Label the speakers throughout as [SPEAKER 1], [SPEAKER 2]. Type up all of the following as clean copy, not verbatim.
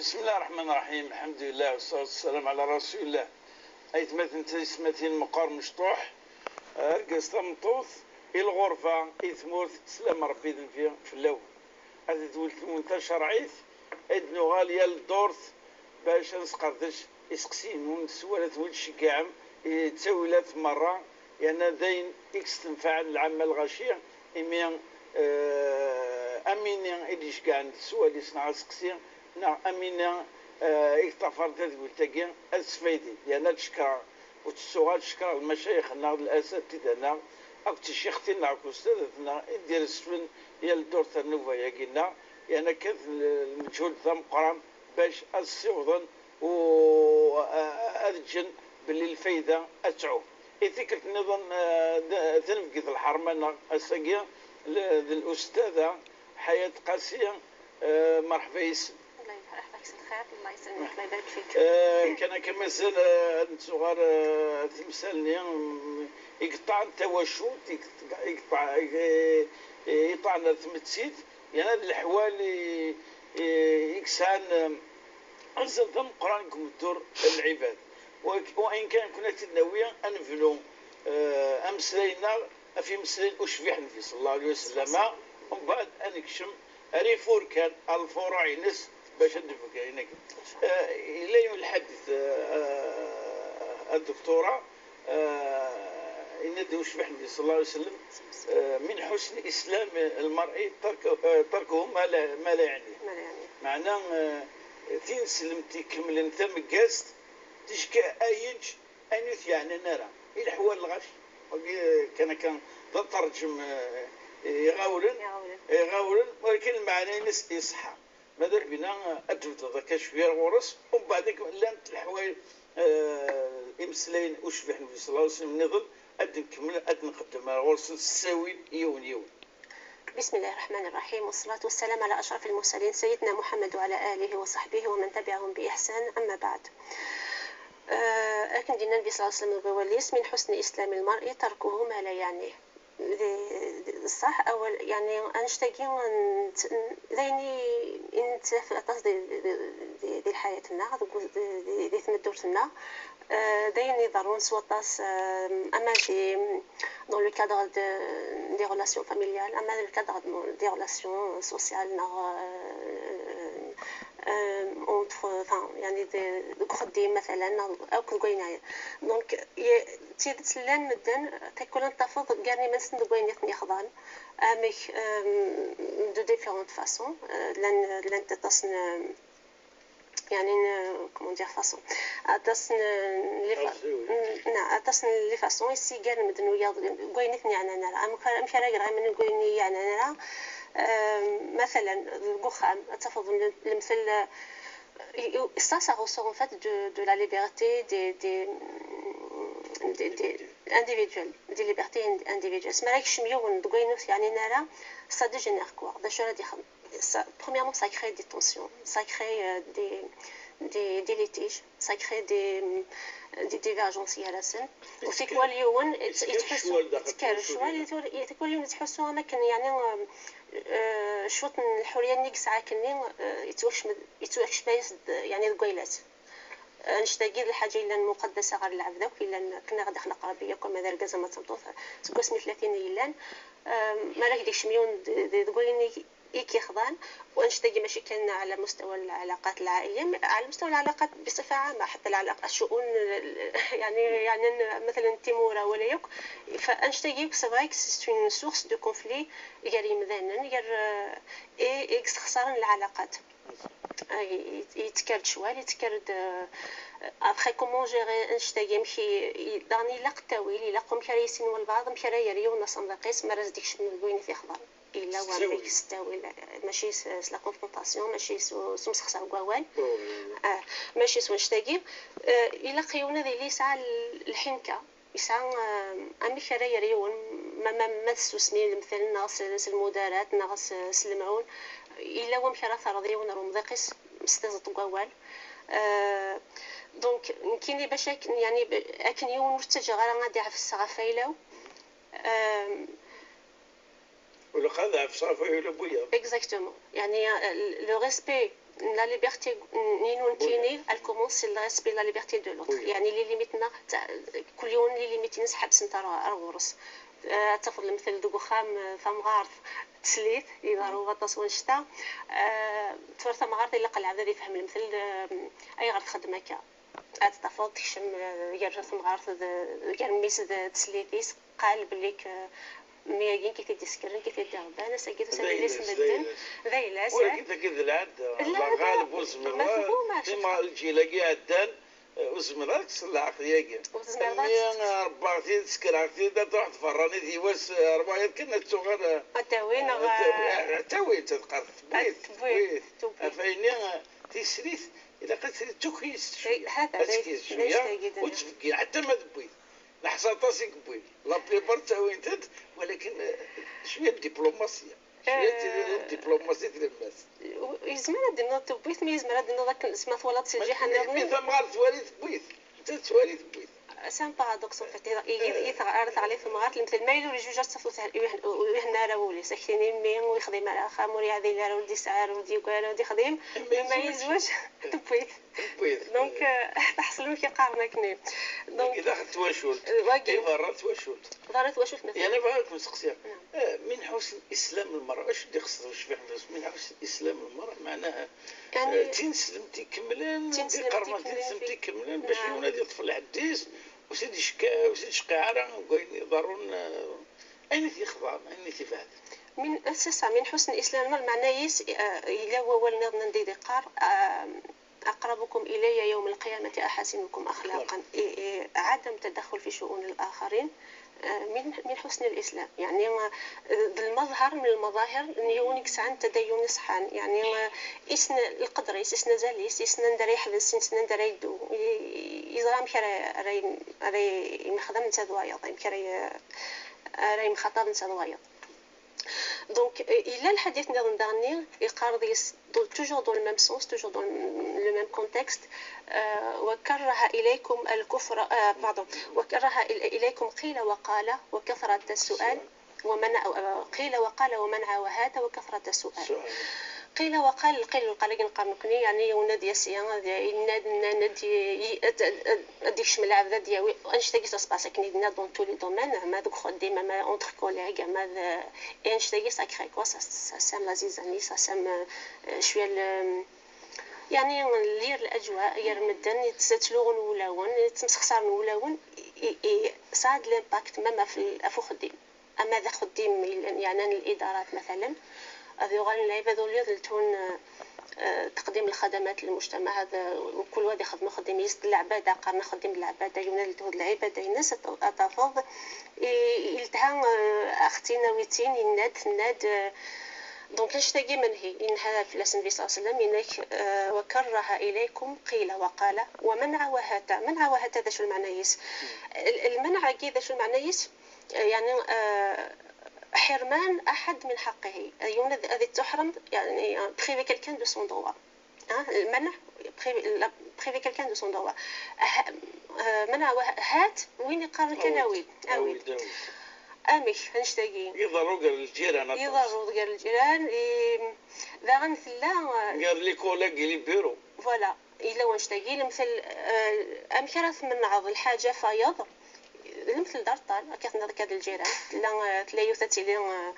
[SPEAKER 1] بسم الله الرحمن الرحيم، الحمد لله والصلاة والسلام على رسول الله. أيتماتن تيسماتين مقار مشطوح أرقص تمطوط الغرفة إثمورث سلام ربي في الأول. هذه دولت المنتشر عيث إدنو غالية للدورث باش نسقردش إسقسين ونسوالات ولد كاعم تسويلات مرة يعني ذين إكس تنفع العامة الغشية إمي أميني إليش كاع السؤال يصنع سقسي نا أميني إكتفر تقول تاكي السفيدي يعني تشكر وتسوغال تشكر المشايخ نا الأساتذة أكتي شيختنا أستاذتنا دير السفن يا الدور تنوفا يا قلنا يعني كانت المجهود ذا مقران باش السيوضن و أرجن باللي الفايدة أتعو. إذا النظام تنفقد الحرمانة الساقية الأستاذة حياة قاسية، مرحبا يسلم.
[SPEAKER 2] الله يبارك الخير، الله يسلمك، الله يبارك فيك.
[SPEAKER 1] كان كمازال نتوغر تمثالني يقطع التواشوت يقطع يطعن تمتسيت يعني هاد الحوال يكسان عزل ذم قران كمدور العباد. وإن كان كنا تناويا أنفلو أمسلينا في مسلين أشفيح النبي صلى الله عليه وسلم، ومن بعد أنكشم ريفور كان الفروع ينس باش ندفك هناك. إلى يوم الحديث الدكتورة إن أشفيح النبي صلى الله عليه وسلم من حسن إسلام المرء تركه ما لا يعنيه. معناه تين سلمتي كمل ثم قاست تشكى أيج أنيث يعني نرى الحوال الغش كان تترجم يغاولن ولكن المعنى ينس يصحى ماذا بنا أدفت ذاك شوية غرس ومن بعد لانت الحوايج إمسلين أشبح النبي صلى الله عليه وسلم نظل أد نكمل أد نقدم غرس الساوي يون يون.
[SPEAKER 2] بسم الله الرحمن الرحيم، والصلاة والسلام على أشرف المرسلين سيدنا محمد وعلى آله وصحبه ومن تبعهم بإحسان، أما بعد. لكن دينا النبي صلى الله عليه وسلم وليس من حسن إسلام المرء تركه ما لا يعنيه. صح أول يعني أنشتاقي ذيني إنت في الأطاس دي دي حياتنا دي دي ثمدورتنا ذيني ضرون سوطاس أما دي dans le cadre des relations familiales أما dans le cadre des relations sociales entre enfin يعني دي مثلا أو كل دونك تيدت لان مدن تاكل نتفض كارني ما نسند كوين يخضان امك دو ديفيرونت فاسون لان تتصن يعني كومون دير فاسون اتصن لي نعم اتصن لي فاسون يسي كار مدن ويا كوين يعني نرى ام كرا من كوين يعني نرى مثلا القخام تفضل المثل ça ressort en fait de la liberté des individuelles, des libertés individuelles. Ça dégénère quoi. Premièrement, ça crée des tensions, ça crée des litiges, ça crée des divergences. وفي كل يوم يتحسوا كل يوم يتحسوا أماكن يعني شوط الحرية نيكس عاكني يتوكش بايس يعني القويلات نشتاقي الحاجة إلا المقدسة غير العبد إلا كنا غادي خلق ربي يكون ماذا ركز ما تمطوط تقوس 30 إلا ما راك ديك شميون تقولي إيكي خضان ونشتاقي ماشي كان على مستوى العلاقات العائلية، على مستوى العلاقات بصفة عامة، حتى العلاقات الشؤون يعني مثلا تيمورا ولا يوك فانشتاقي c'est vrai c'est une source de conflits غير يمذانا غير إي خسارن العلاقات يتكرد شوال يتكرد après comment gérer نشتاقي مشي داني لا التاويل الا قوم كرا يسين والبعض مشي راه يريو نصندقيس ما راز ديك شنو كوين في خضر الا وامريك ستاويل ماشي la confrontation ماشي سو مسخسر كواوال ماشي سو نشتاقي الا قيونا ذي لي ساعة الحنكه يسعى امي كرا يريون ما تسوسمي مثلا ناس المدارات ناس المعون الا وم كرا ثرضي ونرمضيقيس مستزط كواوال donc كاين باش يعني اكن يون مرتجع غير غادي عفس غفايلو
[SPEAKER 1] ولا قاد عفس غفايلو بويا exactement
[SPEAKER 2] يعني le respect la liberté نينو كيني elle commence le respect la liberté de l'autre. يعني les limites نا كل يوم les limites نسحب سنتا رغورس. تاخذ المثل دوكو خام ثمغارث تسليت يظهروا غطاس ونشتا تفر ثمغارث إلا قلع عبد يفهم المثل أي غير تخدم هكا تفض تكشم يرجع ثمغارث يا ميس تسليتيس قال بليك مياكين كي تيديسكرن كي تيديغبان ساكي تسالي مدن ذايلاس.
[SPEAKER 1] ولكن تاكيد العادة الله غالب وزمر كيما الجيل كي عدان وزمر تصلح ياكي ربعتي تسكرعتي تروح تفراني ديواس ربعتي كنا تغير
[SPEAKER 2] تاوين
[SPEAKER 1] تاوين تبقى تبويت فإني تسريت إلا قلت تكيس شوية شوية وتفكي حتى ما تبويت نحصل طاسي كبويت لا بليبار تاوين تد ولكن شوية دبلوماسية شوية دبلوماسية تلمس
[SPEAKER 2] يزمر دينا تبويت مي يزمر دينا ذاك سما ثوالات سي الجهة
[SPEAKER 1] النظامية ثم توالي تبويت انت توالي تبويت
[SPEAKER 2] c'est un paradoxe en fait يثغر عليه في المغارة المثل ما يلو جوج تصفو ويهنا راه ولي ساكتين مي ويخدم على خامور يعدي لا ولدي سعر ولدي وكال ولدي خديم ما يزوج تبويت donc تحصلوا كي قارنا كني
[SPEAKER 1] donc اذا خدت واشولت ضرت واشولت
[SPEAKER 2] ضرت واشولت مثلا
[SPEAKER 1] يعني بغيت نسقسيها من حسن اسلام المرأة اش اللي خص من حسن اسلام المرأة معناها يعني تنسلم تيكملن تنسلم تيكملن باش يولد طفل حديث وسيدي شكا وسيدي شقعرة ضرون أين تيخضع أين تيفعل
[SPEAKER 2] من أساسا من حسن إسلام المرء معناه يس إلا هو النظام ندي قار أقربكم إلي يوم القيامة أحسنكم أخلاقا. عدم التدخل في شؤون الآخرين من حسن الإسلام. يعني المظهر من المظاهر يونيكس عن تدين صحان. يعني إسن القدريس إسن زاليس إسن ندري يحبس إسن ندري يدو يزرام كرا راي مخدم نتا ضوايض كرا راي مخاطب نتا ضوايض. Donc, il a le hadith dernier, il parle toujours dans le même sens, toujours dans le même contexte. وكره إليكم الكفر pardon وكره إليكم قيل وقال وكثرة السؤال ومنع قيل وقال ومنع وهات وكثرة السؤال. قيل وقال قيل وقال نقرنكني يعني ونادي يسيان نادي اديك شمل عبد دياوي انشتاقي ساسباس كني دنا dans tous les domaines ما دوك خديمه ما entre collègues ما انشتاقي ça crée quoi ça sème la zizanie ça sème شويه يعني لير الاجواء ير مدن يتسلغن ولاون يتمسخسر ولاون ça a de l'impact même في افو خديم اما ذا خديم يعني الادارات مثلا هذو العباد اللي تقديم الخدمات للمجتمع هذا وكل واحد يخدم خدم يست العبادة قرن خدم العبادة يونال العبادة الناس تفض يلتها اختينا ويتين يناد ناد donc اش تاقي منهي إن هذا في النبي صلى الله عليه وسلم إنك وكره إليكم قيل وقال ومنع وهات. منع وهات هذا شو المعنى يس المنع كي ذا شو المعنى يس يعني حرمان أحد من حقه يوم هذه تحرم يعني priver quelqu'un de son droit المنع priver quelqu'un de son droit منع هات وين يقارن كان أويد أويد أمك نشتاقي
[SPEAKER 1] يضروا قال الجيران
[SPEAKER 2] يضروا قال الجيران ذا غنثلا
[SPEAKER 1] قال les collègues les bureaux
[SPEAKER 2] voilà إلا ونشتاقي مثل أمك راه تمنعض الحاجة فيض مثل دار طال كيخدم هذاك الجيران لا تلايو تاتيلي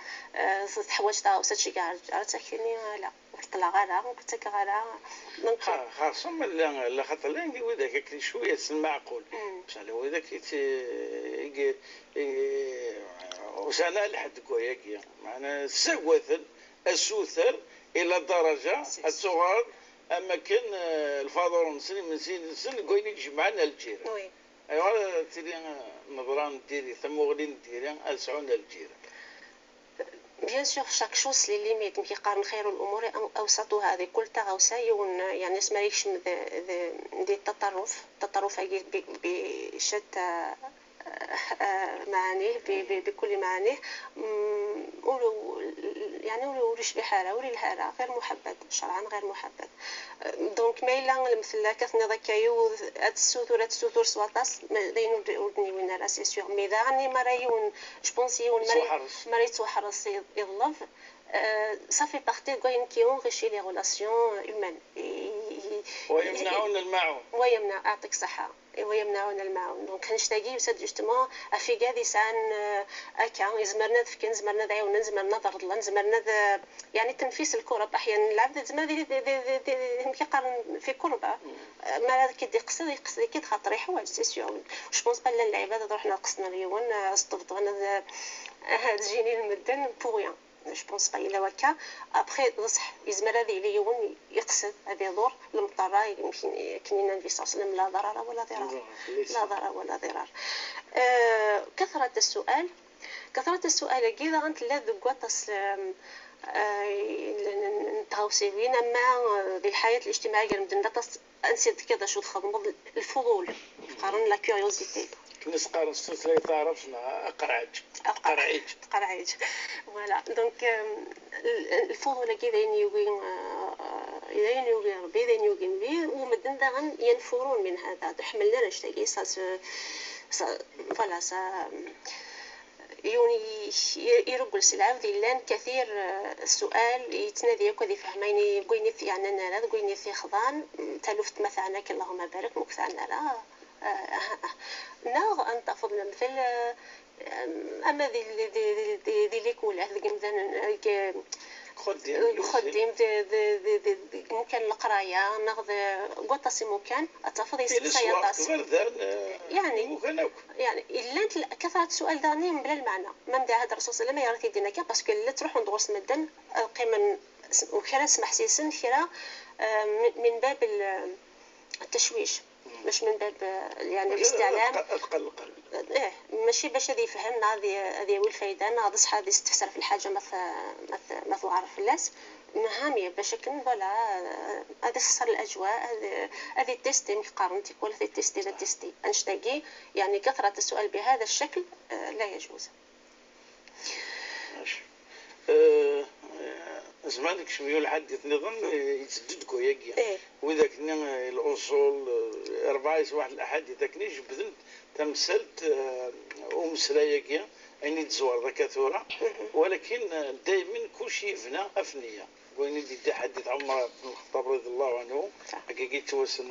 [SPEAKER 2] تحواج تا وساتشي كاع تاكيني لا طلع غالا كنت غالا
[SPEAKER 1] donc خاصة لا خاطر لا ندير ذاك شويه المعقول بصح لو ذاك وسانا لحد كوياكي معنا سوثل السوثر الى درجه الصغار اما كان الفاضل نسن من سن سن كويني جمعنا الجيران ايوا تيري نظران ديري ثموغلين ديري اسعون الجيران
[SPEAKER 2] bien sûr chaque chose les limites كيقارن خير الامور اوسطها هذه كل تغوسا يعني سماريكش دي التطرف التطرف بشتى معانيه بكل معانيه يعني ولو بحالة ولي الهالة غير محبذ شرعا غير محبذ donc ما إلا مثلا كثني ذكايو هاد السوتور هاد السوتور سواطاس داينو ودني وين راه c'est sûr mais ذا غني مرايون je pense يون مري توحرس يظلف ça fait partie de qui enrichit les relations humaines.
[SPEAKER 1] ويمنعون الماعون.
[SPEAKER 2] ويمنع، اعطيك صحة، ويمنعون الماعون. donc نشتاقي يسد justement افيكا ذي سعان اكا يزمرنا ذفكن، زمرنا ذعيون، زمرنا ضرضلن، زمرنا يعني تنفيس الكرب. احيانا العبد زعما كيقارن في كربه ما كي يقصد يقصد كي خاطر يحوج c'est sûr. je pense pas العباد روحنا قصدنا اليوم استفضنا هاد جيني المدن pour rien، je pense pas الا وكا. après بصح يزمر هذه اللي يون يقصد هذه يضر المضطرة، يمكن كنين النبي صلى الله عليه وسلم لا ضرر ولا ضرار، لا ضرر ولا ضرار. كثرة السؤال، كثرة السؤال كي غنتلا ذكوات نتغوسيوين. اما دي الحياة الاجتماعية المدن نسيت كذا شو تخدموا الفضول قارن la curiosité.
[SPEAKER 1] كنس قارن لا تعرفنا اقرعج
[SPEAKER 2] قرعيج قرعيج voilà. donc الفضول كي ذين يوين ذين يوين ربي ذين يوين بي ومدن داغن ينفرون من هذا. حملنا نشتاقي ça voilà ça يوني يرقل سلعة لان كثير السؤال يتنادي يكو ذي فهميني قويني في يعني لا قويني في خضان تلفت مثلا اللهم بارك مكثعنا لا ناغ أن تأخذ مثل أما ذي ذي ذي ذي ليكولا ذي مثلا خديم ذي ذي ذي مكان القراية ناخذ قطاسي مكان أتفض يسقسي يعني يعني إلا كثرة السؤال داني بلا المعنى ما مدى هذا الرسول صلى الله عليه وسلم يرى دينا parce que لا تروح ندرس مدن قيما وكرا سمح سيسن كرا من باب التشويش مش من باب يعني الاستعلام. ايه ماشي باش هذه يفهمنا هذه هو الفايدة ناض صح هذه يستفسر في الحاجة ما ما تعرف الناس مهامية باش كن voilà هذا خسر الاجواء هذه tester مقارن تيكون هذه tester لا tester انشتاقي يعني كثرة السؤال بهذا الشكل لا يجوز.
[SPEAKER 1] ماشي زمانك شوية الحديث نظن يتسدد كويا إيه؟ واذا كنا الاصول اربعة واحد الاحاديث كني جبدت تمثلت ومسلايا اني تزور ذاك ثورة، ولكن دائما كلشي يفنى افنيه. وين دي حديث عمر بن الخطاب رضي الله عنه حقيقي توسن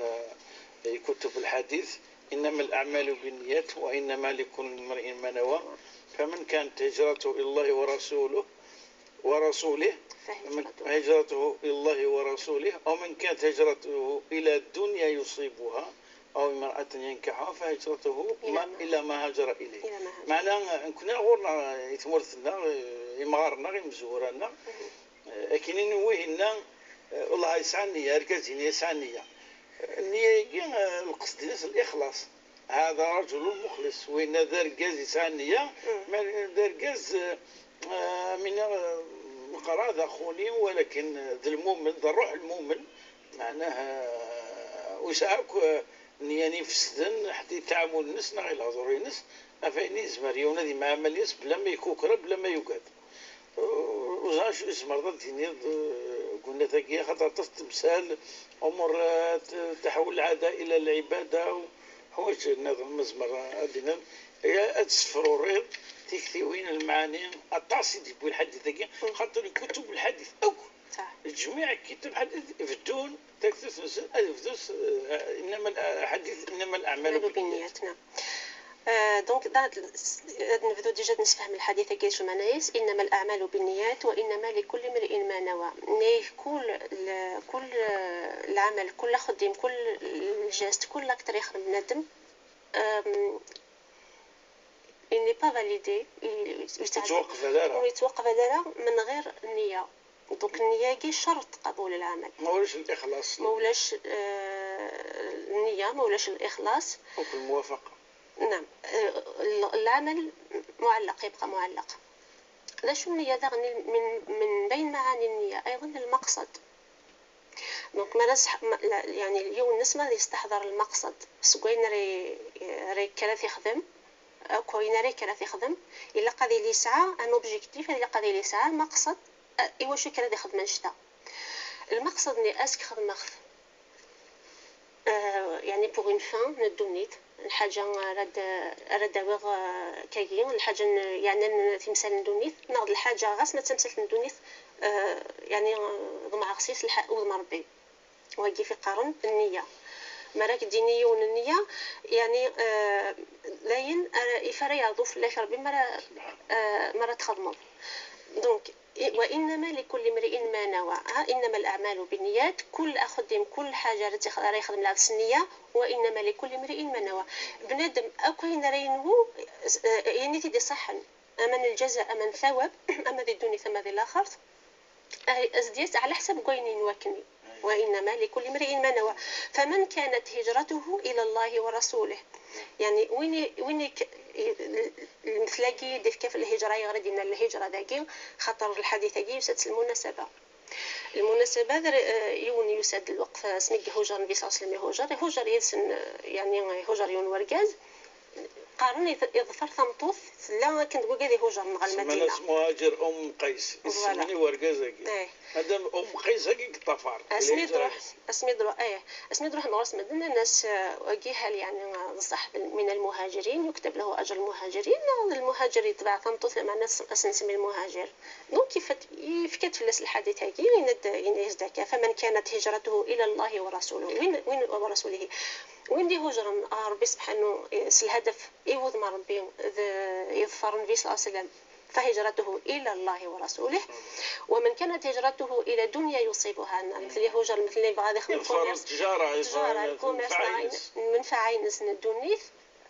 [SPEAKER 1] كتب الحديث انما الاعمال بالنيات وانما لكل امرئ ما نوى، فمن كانت هجرته الى الله ورسوله من هجرته إلى الله ورسوله، أو من كانت هجرته إلى الدنيا يصيبها أو امرأة ينكحها فهجرته إلى ما هاجر إليه. معناه كنا غورنا يتمرثنا يمغارنا غير مزورنا لكن نويهنا والله يسعى النية ركزين يسعى النية. النية القصد الإخلاص، هذا رجل مخلص وين ذا ركاز يسعى النية ذا ركاز من القرا ذا خوني ولكن ذا المؤمن ذا الروح المؤمن معناه وساك نياني فسدن حتى يتعامل الناس غير الهضور الناس افيني زمر يونا ذي مع مليس بلا ما يكوكرا بلا ما يقاد وزاش زمر ضد قلنا ثقيا خاطر تمثال امور تحول العادة الى العبادة وحوايج النظام مزمر ادينا هي تسفروريض تكثيوين المعاني الطاسي ديال الحديث ذاك خاطر كتب الحديث او جميع كتب الحديث بدون تكتب انما الحديث انما الاعمال
[SPEAKER 2] بالنيات. نعم donc نبدو déjà نفهم الحديث كيش معناه انما الاعمال بالنيات وانما لكل امرئ ما نوى. ني كل العمل كل خديم كل ال geste كل acte يخدم بنادم il n'est pas validé
[SPEAKER 1] يتوقف على
[SPEAKER 2] ويتوقف على من غير النية. donc النية كي شرط قبول العمل،
[SPEAKER 1] ما ولاش الإخلاص،
[SPEAKER 2] ما ولاش النية، ما ولاش الإخلاص
[SPEAKER 1] وفي الموافقة.
[SPEAKER 2] نعم العمل معلق، يبقى معلق. علاش النية من بين معاني النية أيضا المقصد. donc ما يعني اليوم الناس ما يستحضر المقصد سكوين ري كلا يخدم كوين ري كلا يخدم الا قضي لي ساعة un objectif، الا قضي لي ساعة مقصد ايوا شو كلا يخدم نشتا المقصد ني est-ce que خدم يعني pour une fin ندونيت الحاجة راد راد كاين الحاجة يعني تمثال ندونيت ناخذ الحاجة غاس ما تمثال ندونيت يعني ضمع خصيص الحق وضمع ربي وهي في قارن النية مراك دينية والنية يعني لاين يفرا يضوف الله ربي مرة تخدمو. donc وإنما لكل امرئ ما نوى، إنما الأعمال بالنيات، كل أخدم كل حاجة راه يخدم لها النية، وإنما لكل امرئ ما نوى. بنادم أكوين رينو يعني تيدي صحن أمن الجزاء أمن ثواب أما ذي الدنيا ثم ذي الآخر أزديت على حسب كوين وكني. وإنما لكل امرئ ما نوى فمن كانت هجرته إلى الله ورسوله، يعني وين المثلاقي ديف كيف الهجرة يغردنا الهجرة ذاكي خاطر الحديث كي يسد المناسبة يون يسد الوقف سميك هجر النبي صلى الله عليه وسلم هجر يسن يعني هجر يون ورقاز قارن يظفر ثمطوف لا كنت تقول هذه هجر من المدينة
[SPEAKER 1] اسمها مهاجر ام قيس اسمني ورقاز مادام ام قيس هكيك طفر
[SPEAKER 2] اسمي دروح اسمي دروح نغرس مدن الناس وجيها يعني صح من المهاجرين يكتب له اجر المهاجرين. المهاجر يتبع ثمطوف مع الناس نسمي المهاجر. donc كيف يفكت في الحديث هكي يزدك فمن كانت هجرته الى الله ورسوله وين ورسوله وين دي هجر ربي سبحانه الهدف يوض مع ربي يظفر النبي صلى الله عليه وسلم فهجرته إلى الله ورسوله. ومن كانت هجرته إلى دنيا يصيبها مثل هجر مثل اللي بغا يخدم
[SPEAKER 1] التجارة
[SPEAKER 2] ال commerce منفعة ينس الدنيث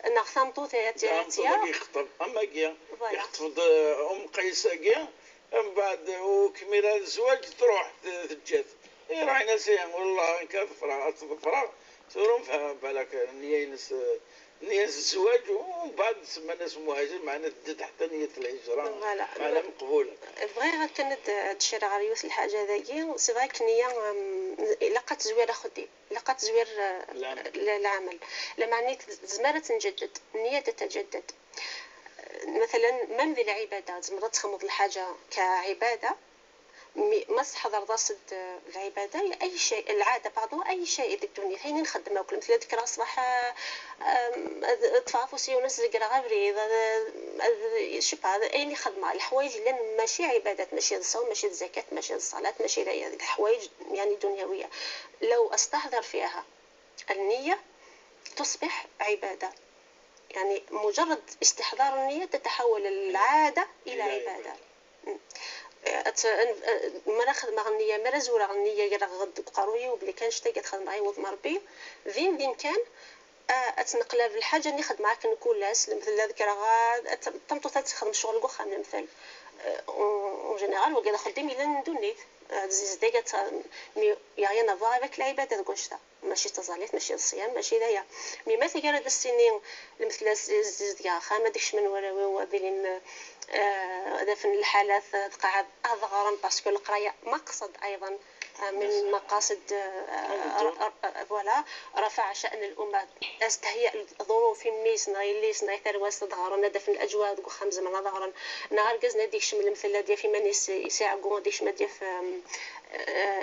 [SPEAKER 2] نغثمطو ثلاثة
[SPEAKER 1] يخطب أما كيا يخطب أم قيس كيا من بعد وكميرة الزواج تروح تجات راعي ناس والله كان تفرغ تروم بالك النية نية الزواج ومن بعد تسمى ناس مهاجر معنا تدد حتى نية الهجرة معنا مقبولة.
[SPEAKER 2] بغي كانت تشير على يوسف الحاجة ذاكي c'est vrai النية لقات زويرة خدي لقات زوير العمل لما زمارة تنجدد النية تتجدد. مثلا من ذي العبادة زمرة تخمض الحاجة كعبادة ما تحضر راس العبادة اي شيء العادة بعضو اي شيء في الدنيا حين نخدم كل مثل ذكرى الصباح طفاف وسيونس ذكرى غبري شي با اي خدمة الحوايج اللي ماشي عبادات ماشي الصوم ماشي الزكاة ماشي الصلاة ماشي الحوايج يعني دنيوية لو استحضر فيها النية تصبح عباده. يعني مجرد استحضار النية تتحول العادة الى عباده. مرة خدمة غنية مرة زورة غنية يرا غد قروية وبلي كان شتا كتخدم معايا وض مربي ذين كان اتنقلب الحاجة اللي خدمة معاك نكون لاس مثل ذكرى غاد تمطو تخدم شغل كوخا مثل en général وكذا خدام الا ندونيت زيد mais y a rien à voir avec العبادة تقول شتا ماشي تزاليت ماشي الصيام ماشي دايا mais ما تيقرا هاد السنين مثل زيد يا خا ما ديكش من وراوي وذيلين هذا في الحالات تقعد اضغرا parce que القراية مقصد ايضا من مقاصد voilà رفع شأن الأمة استهيأ الظروف ميس نايليس نايثر ظهرنا دفن الأجواء دو خمسة من ظهرا نهار قزنا ديك شمل مثل ديال في من يساعقو ديك شمل ديال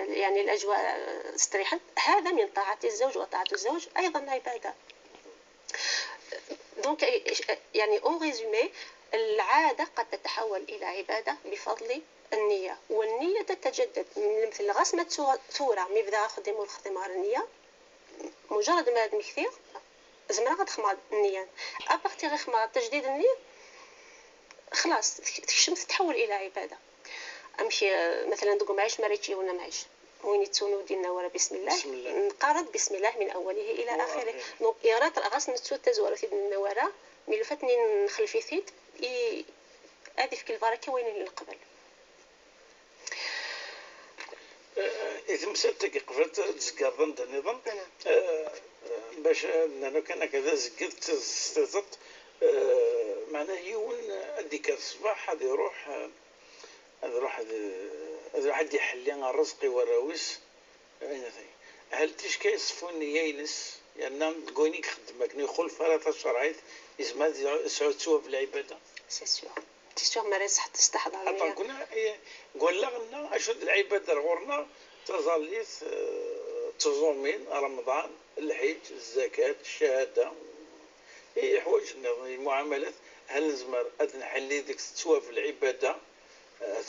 [SPEAKER 2] يعني الأجواء استريحت. هذا من طاعة الزوج وطاعة الزوج أيضا عبادة. donc يعني en résumé العادة قد تتحول إلى عبادة بفضل النية، والنية تتجدد مثل غسمة ثورة مي بدا خدم والخدم على النية مجرد ما كثير زعما غتخمر النية à partir خمر تجديد النية خلاص تكشم تتحول إلى عبادة. أمشي مثلا دوك معيش مريتي ولا معيش وين يتسونو دينا ورا بسم الله نقرض بسم الله من أوله إلى آخره. donc إيرات غاس نتسو تزورا في النوارة ملفتني نخلفي ثيت هذه في البركة وين القبل.
[SPEAKER 1] إذا مسألتك قبلت تزقرضن النظام باش لأنه كان كذا زقرت استزدت معناه يون هذيك الصباح هذا يروح هذا يروح يحلي الرزق وراويس. هل تشكي يصفوني ينس لأن تقولي خدمك يخل فرات الشرعيت يزما سعود في العبادة
[SPEAKER 2] c'est sûr c'est sûr ما راه تستحضر.
[SPEAKER 1] قلنا قلنا لنا اشد العبادة غورنا تظليت تزومين رمضان الحج الزكاة الشهادة اي حوايج المعاملات. هل نزمر نحلي ديك تسوى في العبادة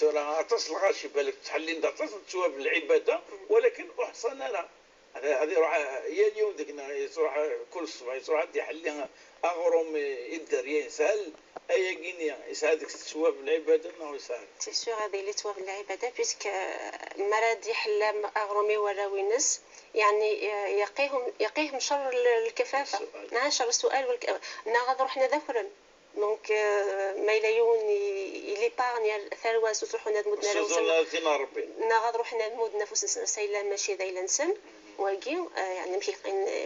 [SPEAKER 1] ترى اتصل غاشي بالك تحلين اتصل ثواب العبادة ولكن احسن لها. هذه روح يا اليوم ديك تروح كل صباح تروح يحلي اغرم يدر يسهل اي كينيا يساعدك ثواب العبادة انه يسهل
[SPEAKER 2] c'est sûr هذه اللي ثواب العبادة puisque مراد يحل اغرمي ولا وينس يعني يقيهم شر الكفافه نعم شر السؤال نغض روحنا ذكرا donc ما يلايون l'épargne ثرواس وتروحوا
[SPEAKER 1] مدنا ربي
[SPEAKER 2] نغض روحنا نمود نفوس سيلا ماشي ذيلا نسن واجي يعني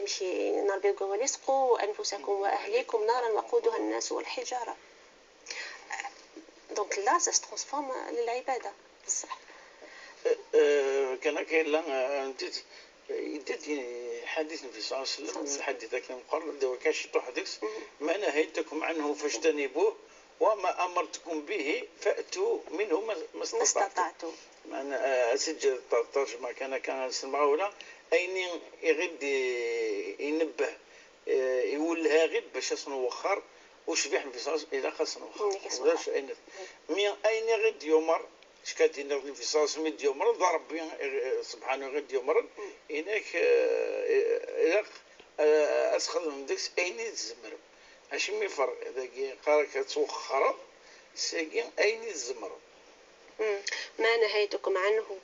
[SPEAKER 2] مشي نربي قواليس قوا انفسكم واهليكم نارا وقودها الناس والحجارة. donc là ça se transforme للعبادة بصح.
[SPEAKER 1] كان كاين لا انت حديث النبي صلى الله عليه وسلم من الحديث كان مقرر كان شي حديث ما نهيتكم عنه فاجتنبوه وما امرتكم به فاتوا منه ما استطعتم. معنى اسجل الترجمة كان سمعونا اين يغد ينبه يولها غير باش نوخر وشبيح النبي صلى الله عليه وسلم الى خاص نوخر mais اين غد يمر شكات النبي صلى الله عليه وسلم يمرض ربي سبحانه غد يمرض هناك الى اسخدم ديك اين الزمر اش مي فرق ذاك قالك توخر ساكن اين الزمر
[SPEAKER 2] ما نهيتكم عنه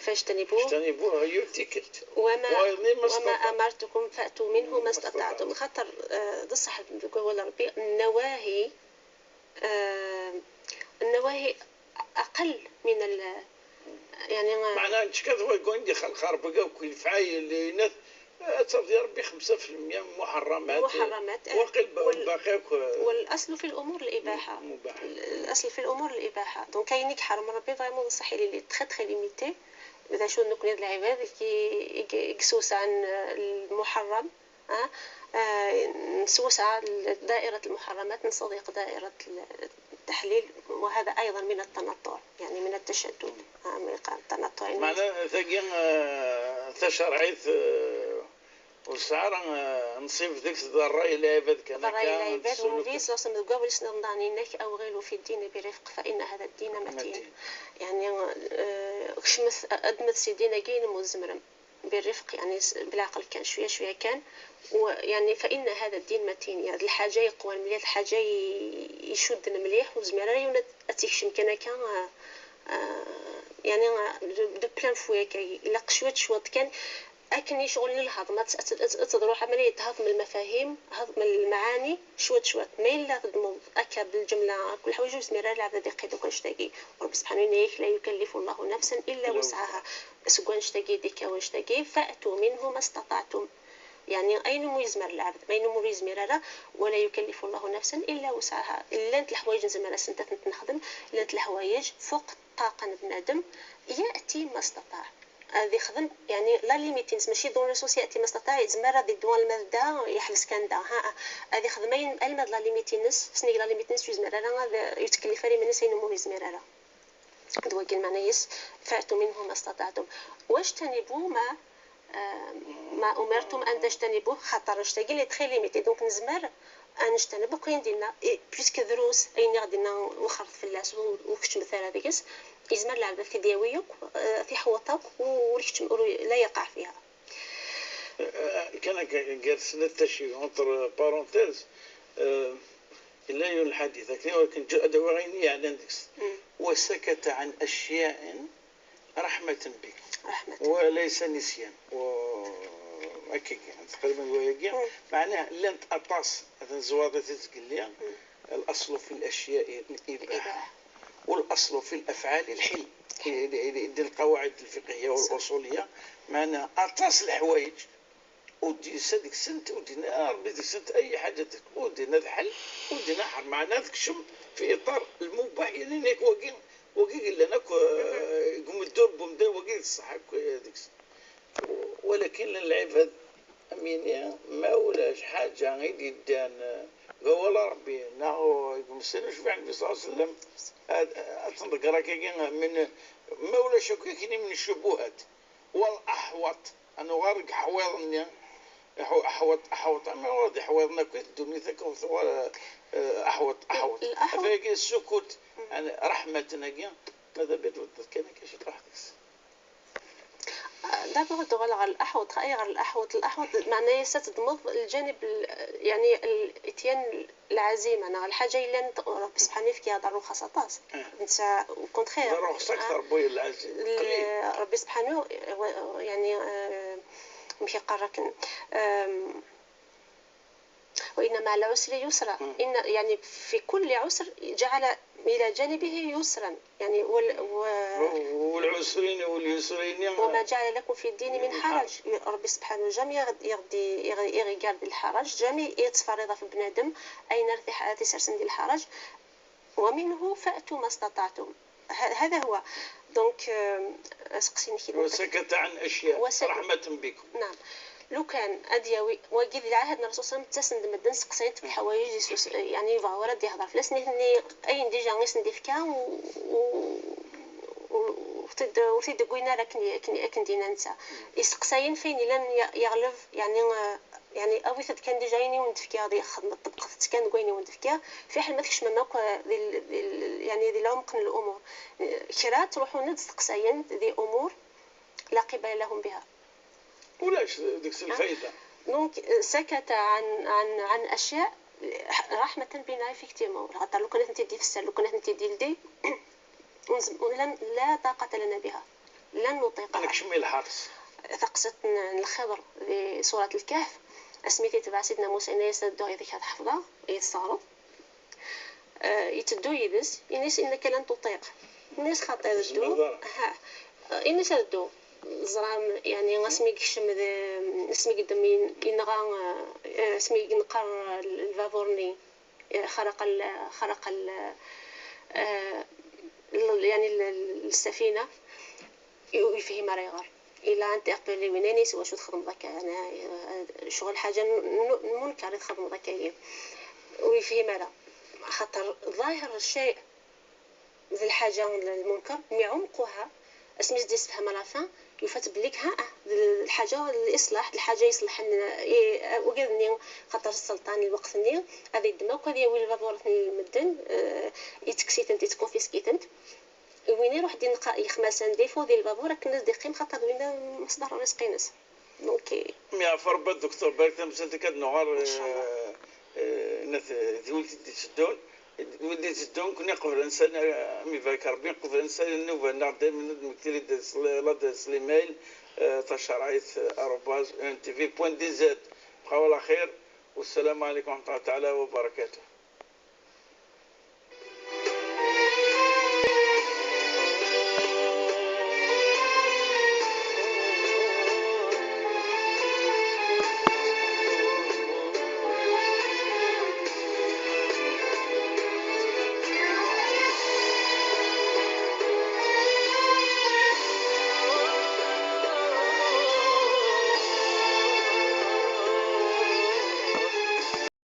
[SPEAKER 2] فاجتنبوه
[SPEAKER 1] اجتنبوه يوتيكلت
[SPEAKER 2] وما امرتكم فاتوا منه ما استطعتم. خاطر بصح ولا ربي النواهي النواهي اقل من ال يعني
[SPEAKER 1] معناها كذا هو يقول عندي خلق ربك وكل فعايل اللي نث ترضي ربي 5% محرمات وقل
[SPEAKER 2] والاصل في الامور الاباحة. الاصل في الامور الاباحة donc كاينك حرم ربي vraiment صحي اللي très très limité اذا شو نكون العباد كي يكسوس عن المحرم نسوس على دائرة المحرمات نصدق دائرة التحليل وهذا أيضا من التنطع يعني من التشدد من التنطع.
[SPEAKER 1] معنى ثقين تشرعيت والسعر نصيب ذيك الراي العباد كان
[SPEAKER 2] الراي العباد ونفيس وصم القابل نضانينك أو غير في الدين برفق فإن هذا الدين متين. يعني كشمث أدمت سيدينا كين مزمرم بالرفق يعني بالعقل كان شوية شوية كان ويعني فان هذا الدين متين يعني الحاجة يقوى مليح الحاجة يشد مليح وزميره يونا اتيكشم كان كان يعني de plein fouet كي الا شوية شوط كان اكني شغل للهضم تروح عملية هضم المفاهيم هضم المعاني شوية شوية ما الا تضمن اكا بالجملة كل حوايج زميره العبد يقيد وكلش تاقي ورب سبحانه لا يكلف الله نفسا الا وسعها سكوان شتاقي ديكا وشتاقي فاتوا منه ما استطعتم. يعني اين مو يزمر العبد اين مو يزمر ولا يكلف الله نفسا الا وسعها. الا انت الحوايج زمرة سنت نخدم الا انت الحوايج فوق طاقة بنادم ياتي ما استطاع هذه خدم يعني la limite ماشي dans le sens ياتي ما استطاع زمرة هذه دوان المادة يحبس كان دا ها هذه خدمين الماد la limite نس سنيك la limite نس يزمر راه يتكلف لي من سين مو يزمر راه دواك المعنى يس فاتوا منه ما استطعتم واجتنبوا ما امرتم ان تجتنبوه خاطر اشتاقي لي très limité donc نزمر ان نجتنبو كاين ديالنا puisque دروس اين غادينا وخرط في اللاس وكش مثلا هذيك يزمر العبد في دياويك في حوطك وريكش لا يقع فيها.
[SPEAKER 1] كان جالسنا تشي entre parenthèses لا يون الحديث ولكن جاء غيني يعني وسكت عن اشياء رحمة بك
[SPEAKER 2] رحمة
[SPEAKER 1] وليس نسيان هكاك تقريبا معناه لن تأطاس هذا زواضة تتقليا الأصل في الأشياء الإباحة والأصل في الأفعال الحل دي القواعد الفقهية والأصولية معناه أطاس الحوايج ودي سدك سنت ودينا ربي ديك سنت أي حاجة ودينا الحل ودينا حر معناه تكشم في إطار المباح يعني وكين وكي لنا يقوم الدور بومدا وكي الصحة ديك. ولكن العباد أمينيا ما ولاش حاجة غير يدان ولا ربي ناو يقوم السنة شوف عند النبي صلى الله عليه وسلم أتنذكر من ما ولا شكاكني من الشبهات والأحوط أنا غارق حويضني أحوط أحوط أما ورد حويضنا كنت دنيتك أحوط أحوط فاكي السكوت يعني رحمة ناقيا ماذا بيت كان كاش تروح
[SPEAKER 2] d'abord دغال غير الاحوط، اي غير الاحوط. الاحوط معناه ستضمض الجانب يعني الاتيان العزيمة. انا الحاجة الا ربي سبحانه في كيهضر رخص طاس انت au contraire
[SPEAKER 1] رخص اكثر بوي العزيز
[SPEAKER 2] ربي سبحانه يعني مشي قرا وإن مع العسر يسرا، إن يعني في كل عسر جعل إلى جانبه يسرا، يعني
[SPEAKER 1] والعسرين واليسرين
[SPEAKER 2] وما جعل لكم في الدين من حرج. ربي سبحانه jamais يغدي يغير الحرج، jamais يتفرض في بنادم أين تسرسن ديال الحرج، ومنه فأتوا ما استطعتم. هذا هو. donc سقسيني كي
[SPEAKER 1] وسكت عن أشياء رحمة بكم.
[SPEAKER 2] نعم لو كان ادياوي وقيد العهد الرسول صلى الله عليه وسلم تسند مدن سقسيت في الحوايج يعني فاورا دي هضر فلاس ني اين déjà غيس ندي فكا و وتد قوينا راه كن دينا نتا يسقساين فين لم يغلب يعني او كان déjà يني وندفكا غادي يخدم الطبقة كان قويني وندفكا في حال ما تكش ماك يعني ديال العمق من الامور كرا تروحوا ند سقساين دي امور لا قبل لهم بها
[SPEAKER 1] ولاش ديك الفائدة.
[SPEAKER 2] donc سكت عن عن عن اشياء رحمه بنا effectivement، خاطر لو كانت انت دي في السر، لو كانت انت دي لدي لا طاقة لنا بها، لن نطيقها.
[SPEAKER 1] انا كشمي الحرص
[SPEAKER 2] ثقست الخضر في سورة الكهف اسميتي تبع سيدنا موسى إن يسدو هذيك حفظه يتصارو يتدو يدس إنس إنك لن تطيق إنس خاطر دو ها إنس دو زرام يعني غاسمي كشم اسمي قدام ينغا اسمي ينقر الفافورني خرق ال خرق ال يعني السفينة يفهم راه يغر الى انتربلي وينانيس واش تخدم ذاك انا شغل حاجة منكر يخدم ذاك ويفهم راه خاطر ظاهر الشيء ذي الحاجة المنكر mais عمقها اسمي دي تفهم la fin يفات بليك ها الحاجة الاصلاح الحاجة يصلح وقالني خاطر السلطان الوقت ني هذه الدماء وهذه وين البابور المدن يتكسيتنت يتكونفيسكيتنت وين يروح دي يخمسان ديفو ديال البابور كنا دي قيم خاطر وين مصدر رزق ناس. donc
[SPEAKER 1] mais فربا الدكتور بالك تمثلت كنهار ناس ولدي تشدون ولدي تشدون كنا قبل انسان مي فاك ربي قبل انسان النوبة نعطي من مكتري l'adresse l'email تشرايط @ntv.dz. بقاو على خير والسلام عليكم ورحمة الله تعالى وبركاته.